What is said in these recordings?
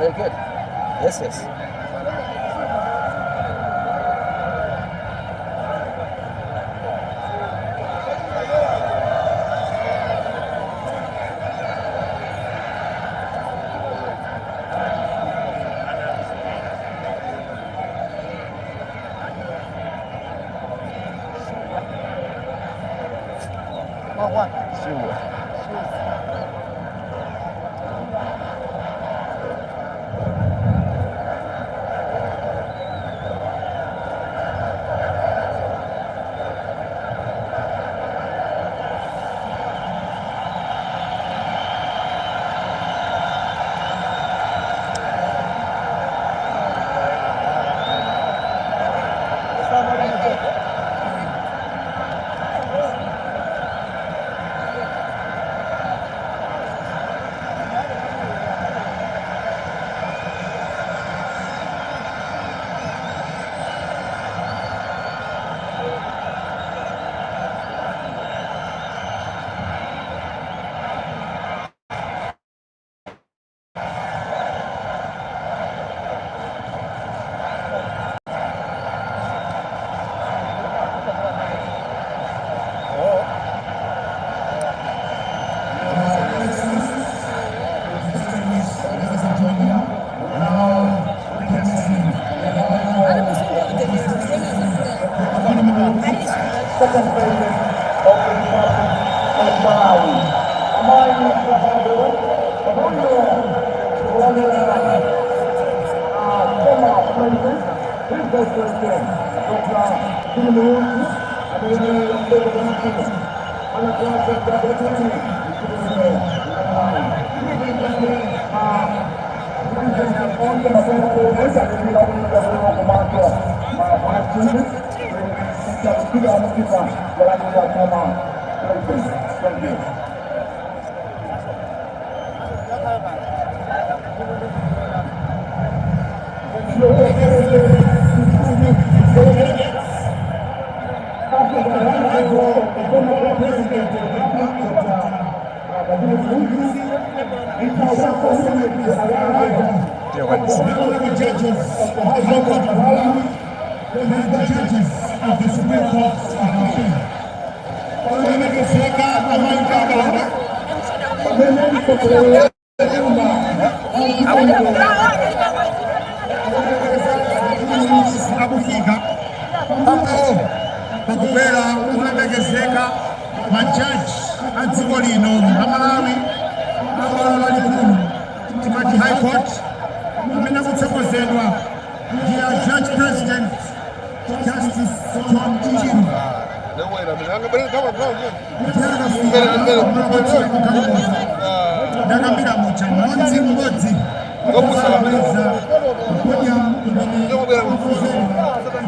Very good. Yes. 15。 Honorable judges of the High Court of Malawi and the judges of the Supreme Court of Appeal. Olemekezeka amayi ndi abambo, pamene mtsogoleri akufika pakubwera kulemekezeka majaji a dziko lino la Malawi a bwalo lalikulu, timati High Court, amene akutsogozedwa ndi a Judge President, Justice John Chirwa. Akafika ndakambira muja, mmodzi mmodzi akapeza podium imene akukonzedwa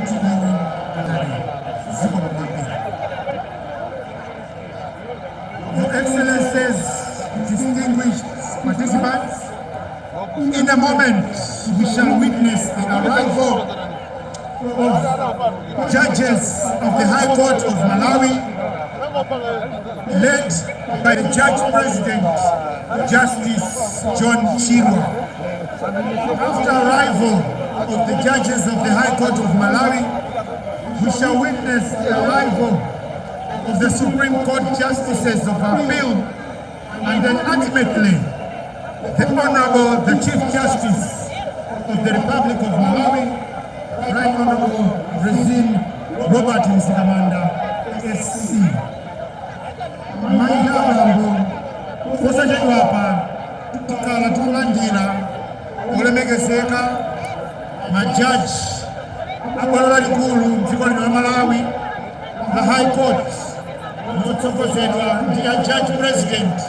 kuti iwo akhale. Zikomo kwambiri. Your Excellencies, distinguished participants, in a moment we shall witness the arrival of judges of the High Court of Malawi, led by the Judge President, Justice John Chirwa. After arrival of the judges of the High Court of Malawi, we shall witness the arrival of the Supreme Court Justices of Appeal and then ultimately the Honorable, the Chief Justice of the Republic of Malawi, Right Honorable Rizine Robert Mzikamanda, SC. Mayi, abambo, posachedwapa tikhala tikulandira olemekezeka majaji abwalo lalikulu mdziko lino la Malawi la High Court, motsogozedwa ndi a Judge President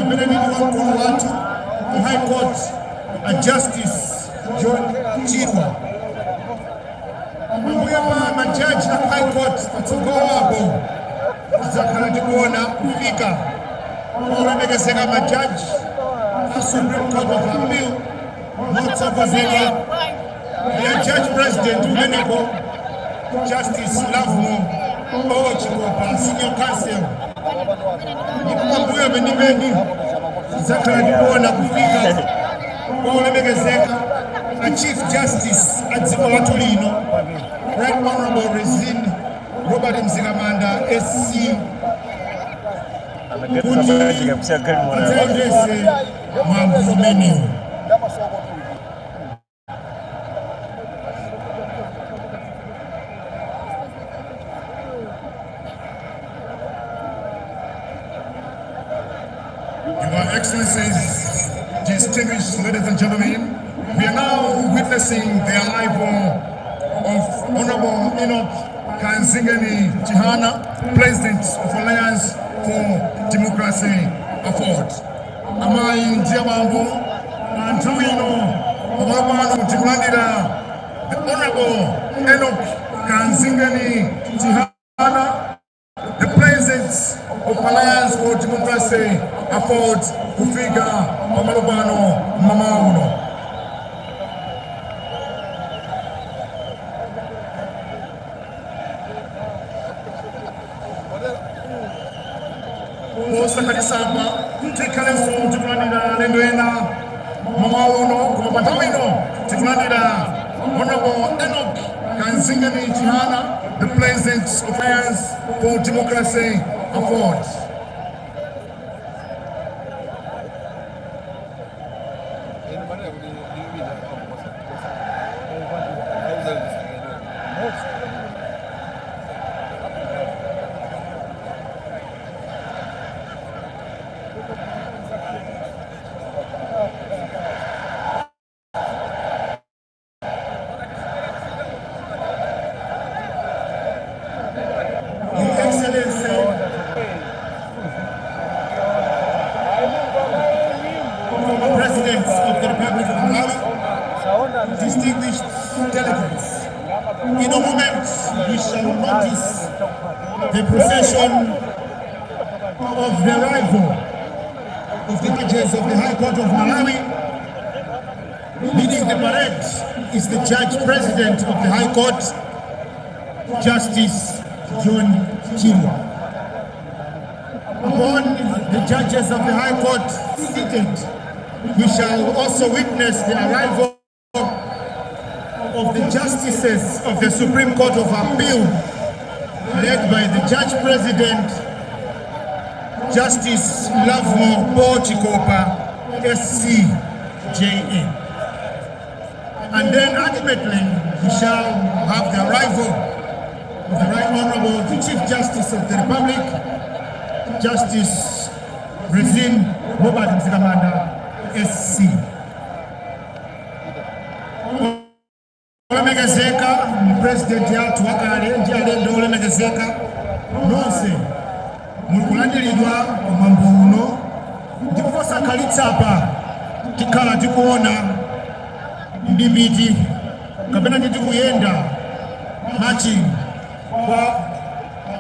amene ndi wamkulu wathu ku High Court, a Justice John Chirwa. Pambuyo pa majaji a High Court, patsogolo apo tidzakhala tikuona kufika olemekezeka majaji a Supreme Court of Appeal, motsogozedwa ndi a Judge President kumeneko, Justice Lovemore O Chikopa, Senior Counsel. Ndipo pambuyo penipeni tidzakhala tikuona kufika kwa olemekezeka a Chief Justice a dziko lathu lino, Right Honorable Rizine Robert Mzikamanda, SC, kuti adzayendese mwambo umenewu. Your Excellencies, distinguished ladies and gentlemen, we are now witnessing the arrival of Honorable Enoch Kanzingeni Chihana, President of Alliance for Democracy, AFORD. Amayi ndi abambo, nthawi ino pamalo pano tikulandira the Honorable Enoch Kanzingeni Chihana, the President of Alliance for Democracy, AFORD, kufika pamalo pano mmawa uno. Posakhalitsa tikhalenso tikulandira alendo ena mmawa uno, koma pa nthawi ino tikulandira Honorable Enoch Kanzingeni Chihana, the President of Alliance for Democracy, AFORD. Your Excellency, former President of the Republic of Malawi, distinguished delegates, in a moment we shall notice the procession of the arrival of the judges of the High Court of Malawi. Leading the parade is the Judge President of the High Court, Justice John Chirwa. Upon the judges of the High Court seated, we shall also witness the arrival of the justices of the Supreme Court of Appeal, led by the Judge President, Justice Lovemore Paul Chikopa, SCJA. And then ultimately, we shall have the arrival of the Right Honorable the Chief Justice of the Republic, Justice Rizine Robert Mzikamanda, SC. Olemekezeka President yathu wakale ndi alendo olemekezeka nonse, muli kulandiridwa pamwambo uno. Ndipo posakhalitsa apa tikhala tikuona mdipiti kapena nditi kuyenda, marching, kwa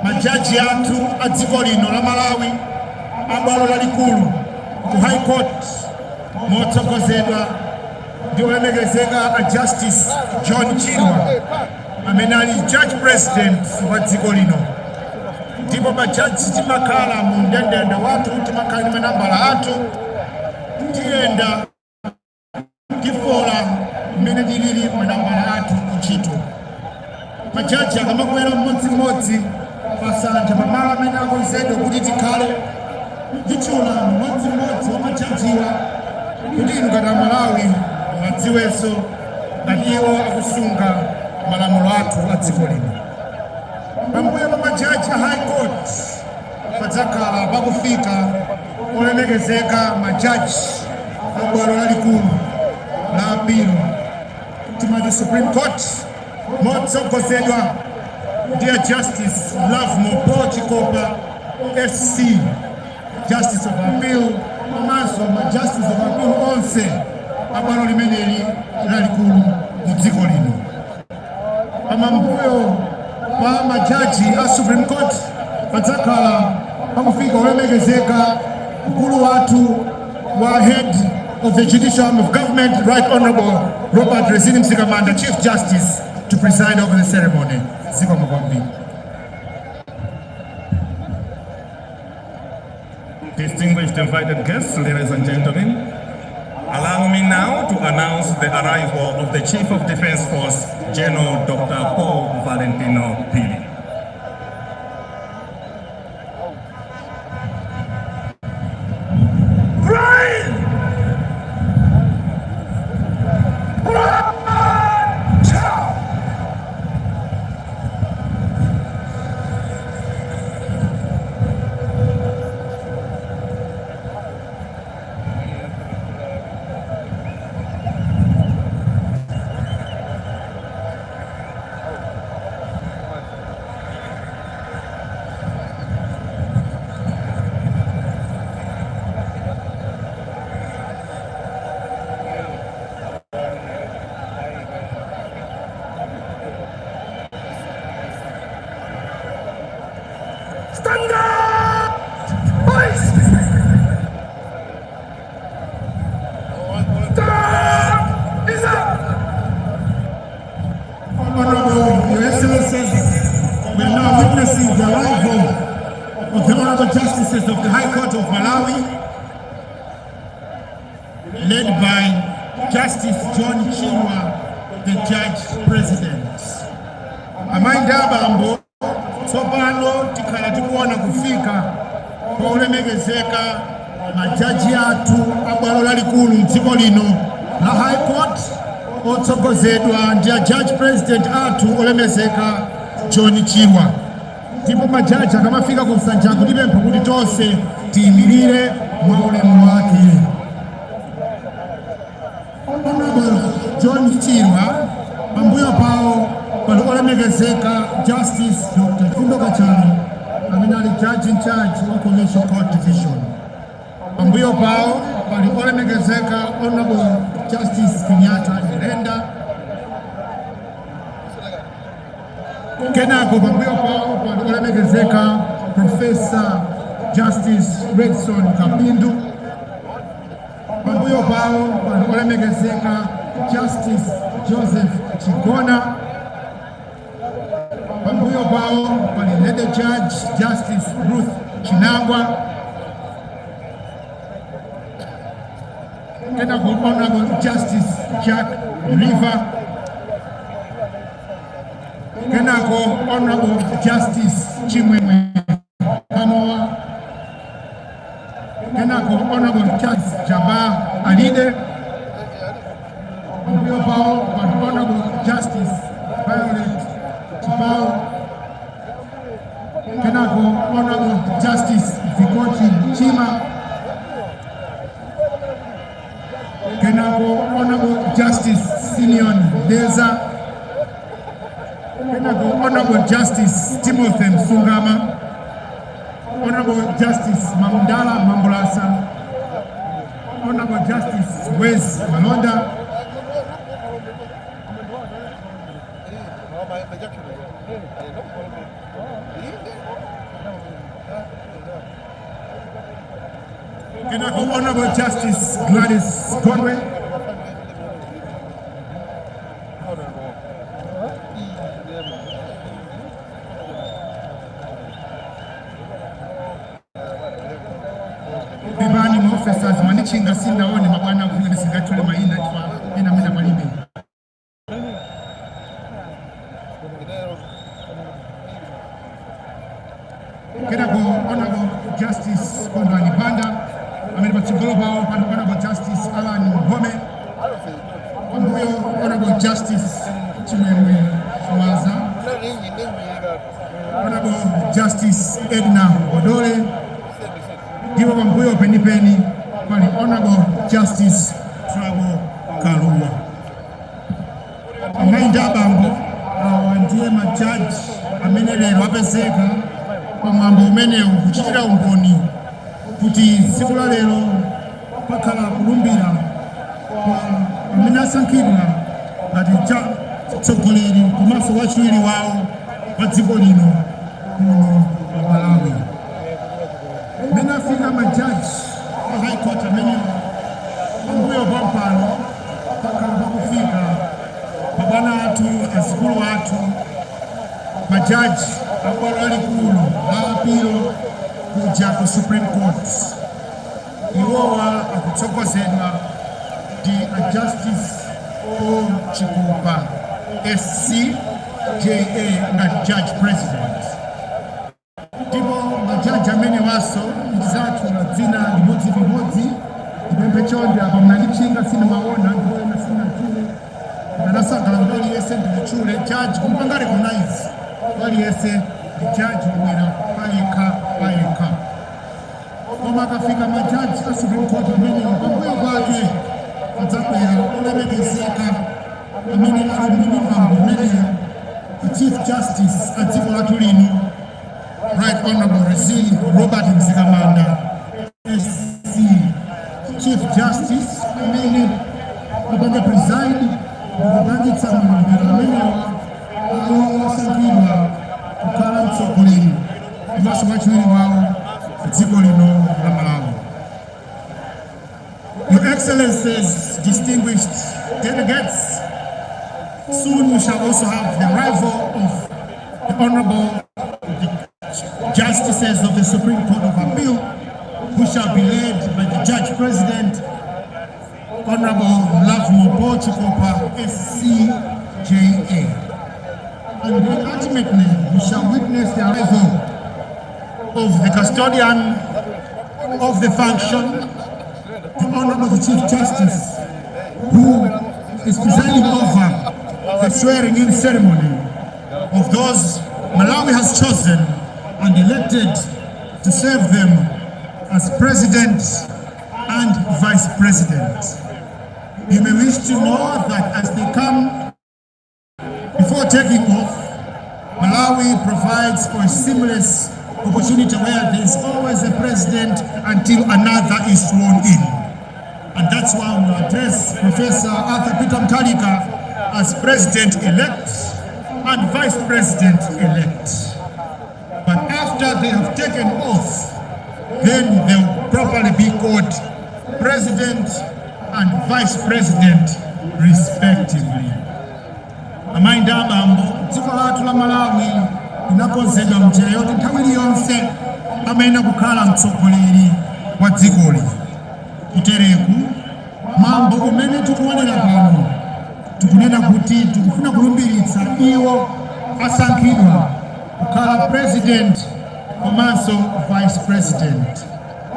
majaji athu a dziko lino la Malawi abwalo lalikulu ku High Court, motsogozedwa ndi olemekezeka a Justice John Chirwa amene ali Judge President wa dziko lino. Ndipo majaji timakhala mu mndandanda wathu, timakhala ndi manambala athu, tiyenda tifola mmene tilili manambala athu kuntchito. Majaji akamakwera mmodzimmodzi pasanja pamalo amene akonzedwa kuti tikhale, nditchula mmodzimmodzi wa majajiwa kuti inu ngati Amalawi muwadziwenso ngati iwo akusunga malamulo athu a dziko lino. Pambuyo pa majaji a High Court padzakhala pakufika olemekezeka majaji a bwalo lalikulu la apilo, timati Supreme Court, motsogozedwa ndi a Justice Lovemore Paul Chikopa SC, Justice of Appeal, komanso ma Justice of Appeal onse a bwalo limeneli lalikulu mu dziko lino. Pambuyo pa majaji a Supreme Court padzakhala pakufika olemekezeka mkulu wathu wa head of the judicial arm of government, Right Honorable Robert Rizine Mzikamanda, Chief Justice, to preside over the ceremony. Zikomo kwambiri. Distinguished invited guests, ladies and gentlemen, allow me now to announce the arrival of the Chief of Defense Force, General Dr. Paul Valentino Phiri. Stand up! Boys! Stand! Is up! Honorable Your Excellencies, we are now witnessing the arrival of the Honorable Justices of the High Court of Malawi, led by Justice John Chirwa, the Judge President. Amayi ndi abambo, tsopano tikhala tikuona kufika kwa olemekezeka majaji athu a bwalo lalikulu mdziko lino la High Court, otsogozedwa ndi a Judge President athu olemekezeka John Chirwa. Ndipo majaji akamafika ku nsanjako, ndipempha kuti tonse tiyimirire mwa ulemu wake. Honorable John Chirwa, pambuyo pawo pali olemekezeka Justice Dr. Chifundo Kachale amene ali Judge in Charge wa Commercial Court Division. Pambuyo pawo pali olemekezeka Honorable Justice Kenyatta Nyirenda. Kenako pambuyo pawo pali olemekezeka Professor Justice Redson Kapindu. Pambuyo pawo pali olemekezeka Justice Joseph Chigona. Pambuyo pawo pali Lady Judge Justice Ruth Chinangwa. Kenako Honorable Justice Jack River. Kenako Honorable Justice Chimwemwe Kamowa. Kenako Honorable Justice Jabbar Alide. Pambuyo pawo pali Honorable Justice Violet Chipao. Kenako Honorable Justice Vikochi Chima. Kenako Honorable Justice Simeon Deza. Kenako Honorable Justice Timothy Msungama. Honorable Justice Mamundala Mambulasa. Honorable Justice Wes Malonda. Kenako Honorable Justice Gladys Conway. Pepani ma officers, mwandichinga, sindaone mabwana kuti ndisingatchule mayina chifukwa ena mwina palibe. Kenako Honorable Justice Kondwani Banda, amene patsogolo pawo pali Honorable Justice Alan Mhome, pambuyo Honorable Justice Chimwemwe Chiwaza, Honorable Justice Edna Godole, ndipo pambuyo penipeni pali Honorable Justice Trabo Kaluwa. Amayi ndi abambo, awa ndiye majaji amene lero apezeka pamwambo umenewu kuchitira umboni kuti tsiku la lero pakhala kulumbira kwa amene asankhidwa ngati cha mtsogoleri komanso wachiwiri wawo wa dziko lino kuno pa Malawi. Mmene afika majaji a High Court amenewa, pambuyo pampano pakhala pakufika mabwana athu, azikulu athu, majaji abwalo lalikulu la apilo kuja ku Supreme Court. Iwowa akutsogozedwa ndi a Justice Paul Chikopa SC JA ngati Judge President, ndipo majaji amene waso ndizatchula dzina limodzilimodzi. Ndipemphe chonde, apa mnanditchinga, sindimaona, ndipo ena sinachule. Ndanasangalala kuti aliyense ndimutchule jaji, kumpanga recognize aliyense ndi jaji wabwera payekha payekha. Koma akafika majaji a Supreme Court amenewa, pambuyo pake adzabwera olemekezeka amene ali mwini mwambo umeneyo, the Chief Justice a dziko lathu lino, Right Honorable Rizine Robert Mzikamanda SC, Chief Justice, amene apanga preside ndikupangitsa malumbiro amenewa awo osankhidwa kukhala mtsogoleri komanso wachiwiri wawo dziko lino la Malawi. Your Excellencies, distinguished delegates, soon we shall also have the arrival of the Honorable the Justices of the Supreme Court of Appeal, who shall be led by the Judge President, Honorable Lovemore Paul Chikopa, SCJA. And then ultimately, we shall witness the arrival of the custodian of the function, the Honorable the Chief Justice, who is presiding over the swearing-in ceremony of those Malawi has chosen and elected to serve them as President and Vice President. You may wish to know that as they come before taking off, Malawi provides for a seamless opportunity where there is always a president until another is sworn in. And that's why we address Professor Arthur Peter Mutharika as President-elect and Vice President-elect. But after they have taken oath, then they'll properly be called President and Vice President respectively. Amayi ndi abambo, dziko lathu la Malawi linakonzedwa mnjira yoti nthawi iliyonse amayenera kukhala mtsogoleri wa dzikoli. Kutereku mwambo umene tikuonera pano, tikunena kuti tikufuna kulumbiritsa iwo asankhidwa kukhala President komanso Vice President,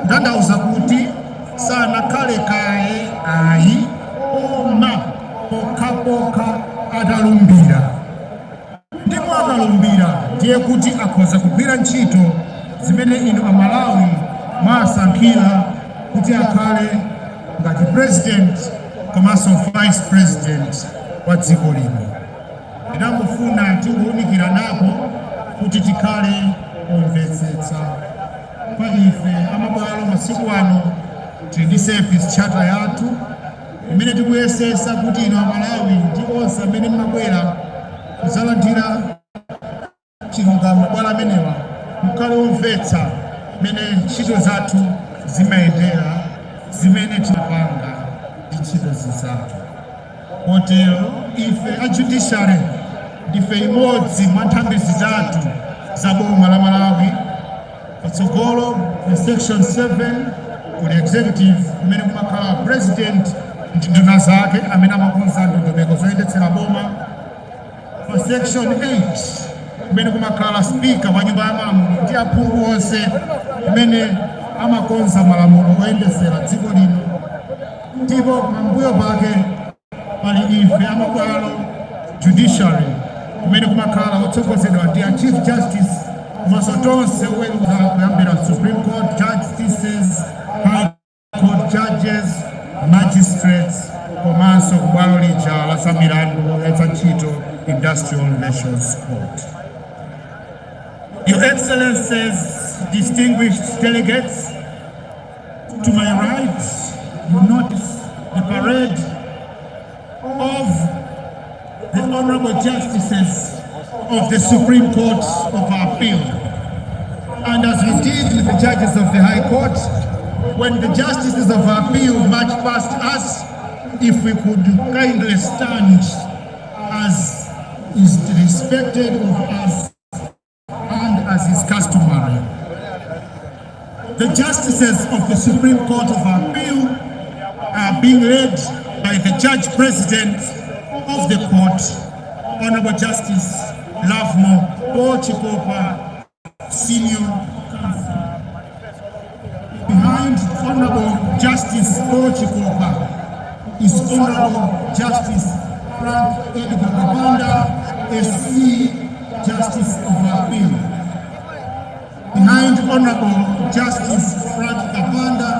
kutanthauza kuti sanakhale kaye ayi, koma pokhapokha atalumbira. Ndipo akalumbira, ndiye kuti akhoza kugwira ntchito zimene inu Amalawi mwasankhira kuti akhale ngati President komanso Vice President wa dziko lino. Ndinangofuna tikuwunikira napo kuti tikhale omvetsetsa. Kwa ife amabwalo, masiku ano tili ndi service charter yathu imene tikuyesesa kuti inu Amalawi ndi onse amene mmabwera kudzalandira chilungamo mabwalo amenewa mukhale omvetsa mmene ntchito zathu zimayendera, zimene timapanga ndi ntchito zinzathu. Kotero ife a judiciary ndife imodzi mwa nthambi zitatu za boma la Malawi. Patsogolo ku section 7 kuli executive, kumene kumakhala President ndi nduna zake amene amakonza ndondomeko zoyendetsera boma. Pa section 8 Kumene kumakhala Spika wa Nyumba ya Malamulo ndi aphungu onse kumene amakonza malamulo oyendesera dziko lino. Ndipo pambuyo pake pali ife amabwalo, judiciary, kumene kumakhala otsogozedwa ndi a Chief Justice komanso tonse oweruza kuyambira Supreme Court justices, High Court judges, magistrates, komanso kubwalo lija la zamilandu ya ntchito, Industrial Relations Court. Your Excellencies, distinguished delegates, to my right, you notice the parade of the Honorable Justices of the Supreme Court of Appeal. And as we did with the judges of the High Court, when the Justices of Appeal march past us, if we could kindly stand as is respected of us and as is customary. The Justices of the Supreme Court of Appeal are being led by the Judge President of the court, Honorable Justice Lovemore Paul Chikopa, Senior Counsel. Behind Honorable Justice Paul Chikopa is Honorable Justice Frank Edgar Kapanda, SC, Justice of Appeal. Behind Honorable Justice Frank Kapanda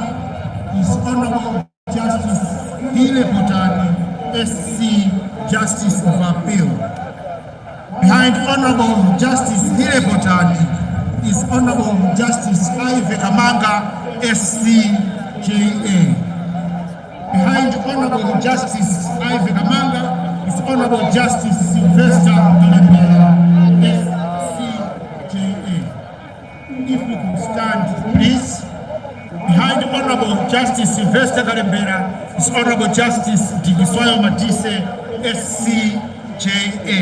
is Honorable Justice Healey Potani, SC, Justice of Appeal. Behind Honorable Justice Healey Potani is Honorable Justice Ivy Kamanga, SC, JA. Behind Honorable Justice Ivy Kamanga is Honorable Justice Sylvester Kalembera, SCJA. If we could stand, please. Behind Honorable Justice Sylvester Kalembera is Honorable Justice Dingiswayo Madise, SCJA.